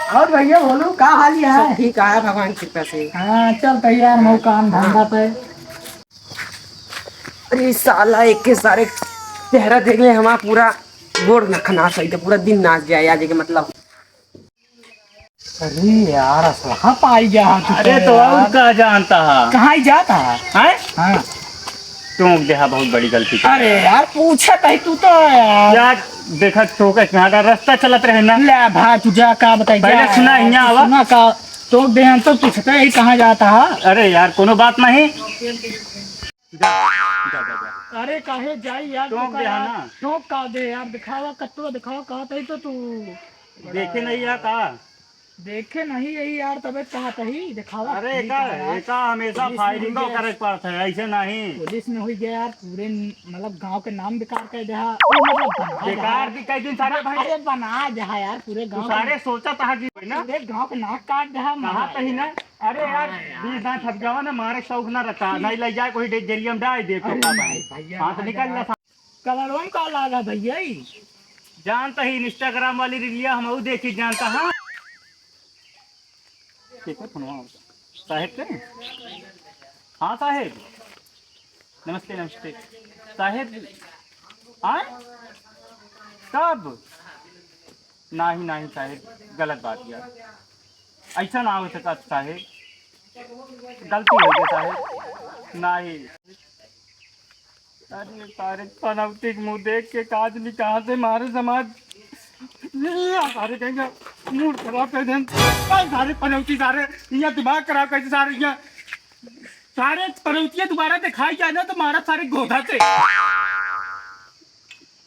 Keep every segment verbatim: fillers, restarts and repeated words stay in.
और भैया बोलो, का हाल है? सब ठीक है भगवान की कृपा से। हाँ, चल तैयार हो काम धंधा पे। अरे साला, एक के सारे चेहरा देख ले, हमारा पूरा गोड़ नखना सही था, पूरा दिन नाच जाए आज के मतलब। अरे यार, असलहा पाई गया है तू अरे तो तो और यार। का जानता है? कहाँ ही जाता है? हैं? हाँ। टोंक देहा, बहुत बड़ी गलती कर अरे यार, पूछत है तू तो यार। यार, देखा, टोके कहाँ का रास्ता चलत रहे ना। ले भाई, तू जा, का बताई, पहले जा सुना, यार, हियाँ आवा। सुना का, टोक दे, हम तो पूछते ही कहाँ जाता है। अरे यार, कोनो बात नहीं। जा, जा, जा, जा। अरे काहे जाई यार, टोक टोका दे, हाँ यार, ना। टोक का दे यार, दिखावा, कट्टो दिखावा, कहत है तो तू। देखे नहीं है का? देखे नहीं यही यार, तबे कहत ही, दिखावा। अरे नहीं एका, कहा यार। एका हमेशा पुलिस में firing हुई गया। करे के पड़त है, ऐसे नहीं। पुलिस में हुई गया यार, पूरे न-, मतलब गांव के नाम बेकार कर दे हा। ओ, मतलब बना दे बेकार हा। की कई दिन सारे भाई। अरे बना दे हा यार, पूरे तू गांव के सारे सोचा था कि ना? पूरे गांव के नाक काट दे हा, कहा मना तही ना? यार। अरे यार, हाँ यार, बीस दांत ठीक है। फंस गवा ना, मारे शौक ना रहता, नहीं ले जाए कोई डे-, जेलिया में डाल दे तो अरे का भाई? नहीं भैया, हाँ, तो ना निकल जा। जा। कलरवा में का लागा भैया ई? जानता ही Instagram वाली रीलिया हम ऊ देखी जानता हाँ। ठीक है, फोनवा आवता। साहेब के? हाँ साहेब। नमस्ते, नमस्ते। साहेब, आए? कब? नाही, नाही साहेब, गलत बात यार। ऐसा ना हो सकत साहेब। गलती हो गई साहेब। नाही। अरे सारे पनौती के मुंह देख के काज नहीं कहाँ से मारे समाज। ये सारे कहेंगे मूड खराब कर दें। अरे सारे पनौती सारे, ये दिमाग खराब कर दे सारे, ये सारे पनौतिया दोबारा दिखाई जाए ना तो मारा सारे गोधा से।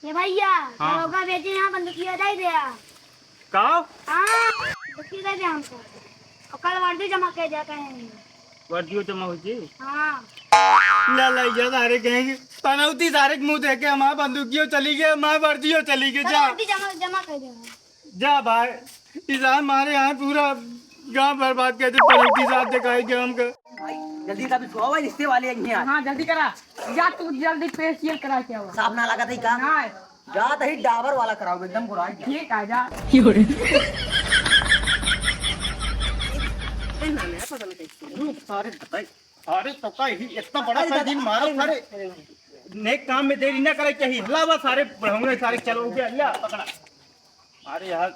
ए भैया, हाँ। दरोगा भेजे यहाँ बंदूकिया दे दे। का? हाँ, बंदूकिया दे दे हमको। और कल वर्दी जमा कर दिया कहेंगे। वर्दियो जमा हो जी? हाँ। ला, ला, ये सारे कहेंगे, पनौती सारे के मुंह देख के हमार बंदूकियो चली गए, हमार वर्दियो चली गए, कल जा। वर्दी जमा, जमा कर दे। जा भाई, ई साहब मारे यहाँ पूरा गांव बर्बाद कर दे, पनौती साहब दिखाई गया हमका। भाई, जल्दी का बिछुआ हुआ है, रिश्ते वाले हैं यहाँ। हाँ, जल्दी करा। जा तू जल्दी facial करा के आवा। साफ ना लगा था का? ना। जा तही डाबर वाला कराओ, एकदम गोराई गया। ठीक आ जा। ए, ना, ना, पता नहीं कैसे। रुक, सारे बताई। अरे तो का ही इतना बड़ा अरे सा दादा, दिन मारो अरे सारे। अरे नेक काम में देरी ना करे चाहिए। लावा सारे बुढ़ाऊंगे सारे चलो गया, ला पकड़ा। अरे यार,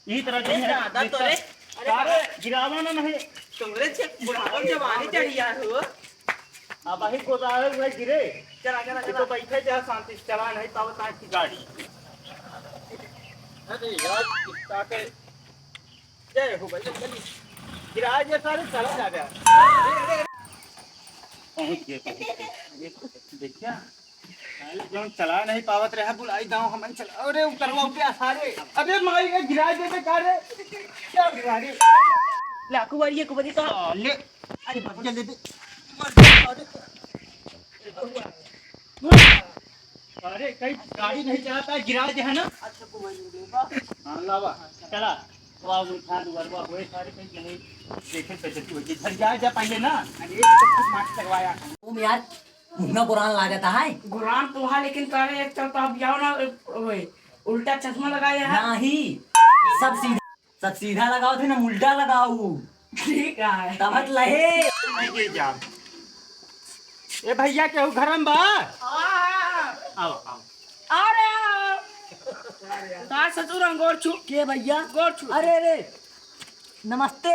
यही तरह अरे नहीं है। दादा, तो रे, अरे सारे गिरावा ना नहीं। तुमरे छे बुढ़ापन जवानी चढ़ी यार हो। अब अही गोदावरी में गिरे। चला, चला, ये तो चला। बैठे जा शांति से, चला नहीं पावत आज की गाड़ी। अरे यार, कितना के जय हो भाई, जल्दी। गिरा ये सारे चला जा बे। पहुंच गए, पहुंच गए। ये देखिया, साले जौन चला नहीं पावत रहे, बुलाई दाओ हमन चला। अरे उतरवा उठे सारे। अरे माई रे, गिरा दे बे का रे? क्या गिरा रे? लाखू बारी एक बजे तो साले। अरे बच गए, ले दे। अरे कहीं गाड़ी नहीं चलाता है, गिरा दे है ना? अच्छा, को वही ले बा। हाँ, लावा। चला। वाह, उठा दो, वाह, वाह, सारे कहीं नहीं। देखे तो जल्दी हो जाए। घर जा, जा पहले ना। अरे, ये तो खुद मास्क लगवाया। तुम यार, मुन्ना कुरान लागत है। कुरान तो है, लेकिन तारे एक तरफ आप जाओ ना, ओए, उल्टा चश्मा लगाया है। नहीं, सब सीधा। सब सीधा लगाओ थे ना, उल्टा लगाओ। ठीक है। तबत लहे। नहीं, ये जा। ए भैया, केहू घर में बा? हाँ। आओ, आओ। अरे, का ससुर हम गोड़ छू। के भैया? गोड़ छू। अरे, अरे, नमस्ते।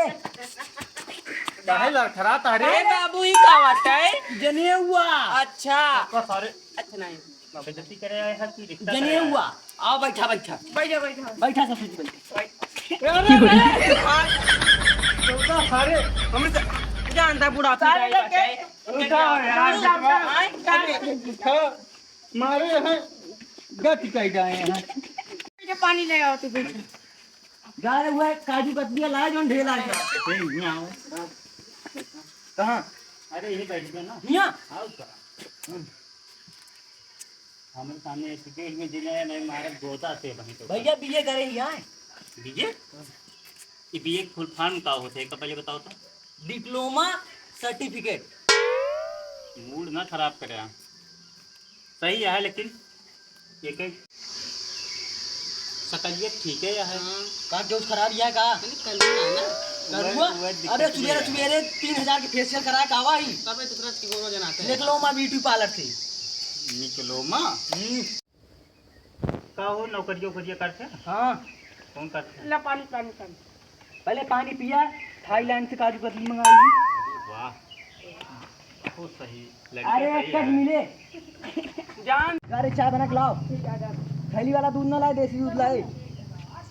काहे लड़खड़ात है रे? अरे बाबू, ई का बात है? जनेउआ। अच्छा। का सारे अच्छा, नहीं। बेइज्जती करे आए हैं कि रिश्ता करे आए हैं? जनेउआ। आओ, बैठा, बैठा। बैठा, बैठा। बैठा, ससुर जी, बैठा। अरे, अरे, अरे, अरे, सारे, हमरे से जानता बुढ़ा सारे पीटा है। उठा यार। उठा, उठा। हाँ, मारे हैं, गति कह गए हैं। ये पानी ले आओ तू, बैठ। जा रे, हुआ काजू कतलिया लाए, जोन ढेला है। ए, यहाँ आओ। कहाँ? अरे, यही बैठ गया ना। यहाँ? आओ का? हम्म। हमारे सामने एजुकेट में जिले में मारा गोदा से वहीं तो। भैया, बीए करे ही आए। बीए? ये बीए के फुल फॉर्म का होता है, एक पहले बताओ तो। डिप्लोमा सर्टिफिकेट। मूड ना खराब करे। सही है, लेकिन ये कहीं तबीयत ठीक है या है? हाँ। का दोस्त खराब या का? अरे कल ही आना। करुआ? वह, वह दिक्कत अबे ये सुबेरे है। सुबेरे तीन हजार के फेशियल कराए का आवा ही? तबे तो तुरंत की बोलो जनाते हैं। निकलो मैं ब्यूटी पार्लर से। निकलो माँ। हम्म। का हो, नौकरिया उकरिया करते हैं? हाँ। कौन करते हैं? ला पानी, पानी, पानी। पहले पानी पिया, थाईलैंड से काजू कतली मंगाई। अरे वाह, बहुत सही, लड़के अरे सही एक है। मिले। जान। अरे चाय बना के लाओ। ठीक है, जान। थैली वाला दूध ना लाए, देसी दूध लाए।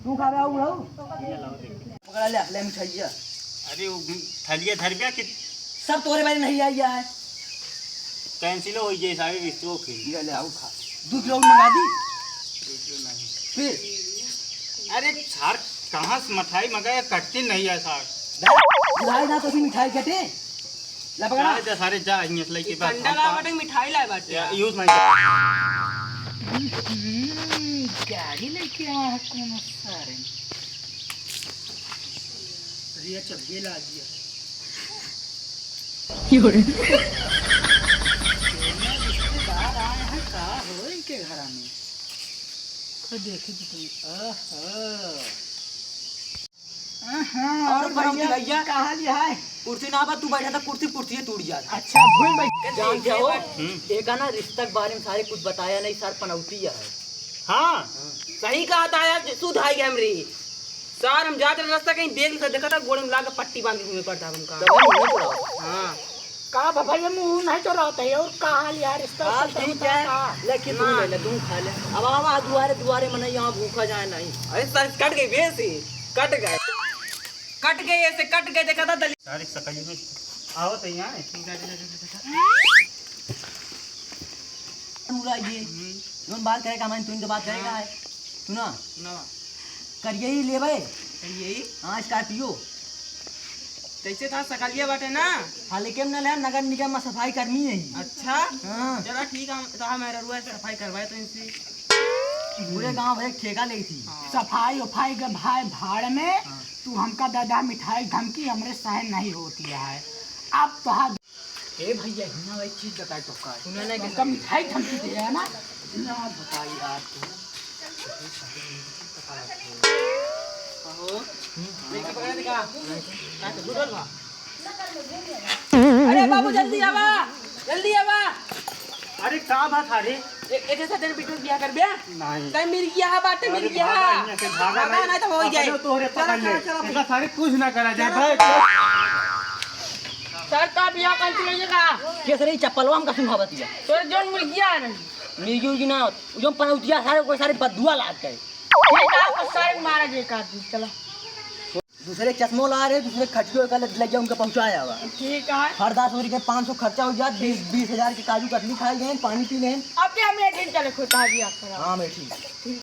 तू खाबे आओ बुढ़ऊ। ये लाओ, देखिए। पकड़ा ले, ले मिठाइया। अरे वो थैलिया धर गया कि सब तोरे बारे नहीं आई है। कैंसिल हो गई सारी रिश्तों की। ले, ले आओ खा। दो किलो और मंगा दी। दो किलो नहीं। फिर? अरे सार, कहाँ से मिठाई मंगाया, कटती नहीं है सार। बुलाई ना तो भी मिठाई कटे। ला पकड़ा। जा, जा, सारे जा, इंग्लिश लेके बात ठंडा हम ला पा- बाटे, मिठाई लाए बाटे। या, यूज़ नहीं कर। हम्म, गाड़ी लेके आया है कौन सारे। अरे, ये चबिया ला दिया। रिश्तेदार आए हैं, का हो इनके घर में? तो देखी तो तुम, ओहो। हाँ, और और भरौती भैया, भैया? कहाँ लिया है? कुर्सी ना बा, तू बैठा था, कुर्सी, कुर्सी टूट जात। अच्छा, भूल भाई। जानते हो, हम्म। एक ना रिश्ता के बारे में सारे कुछ बताया नहीं, सर पनौती है। हाँ, सही कहा था यार, सुध आई गए हमरी। सर, हम जात रहे रास्ता कहीं देख लेते, देखा था गोड़े में लाग के पट्टी बांध के घूमे पड़ता हमका। तब हम नहीं चुराओ। हाँ। का भैया मुंह नहीं चुराते है और का हाल यार, इसका हाल कुछ ठीक होता है, का? लेकिन तू ना। ले ले, तू खा ले। अब आवा दुआरे, दुआरे मने यहाँ भूखा जाए नहीं। अरे सर, कट गई बेसी, कट गए, कट गए, ऐसे कट गए, देखा था दलिया। सारे सकल में आओ तो यहाँ है। मुरारी, हम्म। जौन बात करे का, मैं तुम तो बात करेगा हाँ। है। सुना। सुनावा। करिए ही लेबे। करिए ही? हाँ, स्कॉर्पियो। कैसे था सकलिया बाटे ना? हल्के में न ले, नगर निगम में सफाई करनी है। अच्छा? हाँ। चला ठीक है, हम तो हम मेरा रुआ सफाई करवाए तो इनसे। पूरे गांव भर एक ठेका ले थी। हाँ। सफाई उफाई के भाई भाड़ में, हाँ। तू हमका दे दा मिठाई धमकी, हमरे सहन नहीं होती है। अब तो हाँ। ए भैया, हिना भाई चीज बताई तो का? सुना ना, तुमका मिठाई धमकी दे है ना? हिना बताई यार तू। अहो, देख के पकड़ा दिखा। का तो गुडल बा। अरे बाबू, जल्दी आवा, जल्दी आवा। अरे का बात है रे? ए-, एके साथे बिट्टू बियाह करबे? नहीं। तै मिल गया है बाटे, मिल अरे गया भागा, है। यहाँ से भागा भागा नहीं। नहीं तो हो ही जाए। पकड़ो तोहरे चलो, पकड़ ले। चलो, चलो। ऐसा सारे कुछ ना करा जाए चलो। भाई। सर, का बियाह कर चलेगा? के सर, ई चप्पलवा हमका सुनावत हिया। तोरे जौन मिल गया है नहीं। मिल गया कि ना, जो पनौतिया सारे को सारे बदुआ लाग गए। ठीक है, आपको सारे मारा जाए एक आदमी, चलो। दूसरे चश्मो ला रहे, दूसरे खटियो का लग, लग गया, उनका पहुंचाया हुआ। ठीक है। हर दस ओरी के पाँच सौ खर्चा हो जात, बीस, बीस हजार के काजू कतली खाए गए, पानी पी लें। अब क्या हम एठिन चले खोता भी आप करा? हाँ, मैं ठीक। ठीक।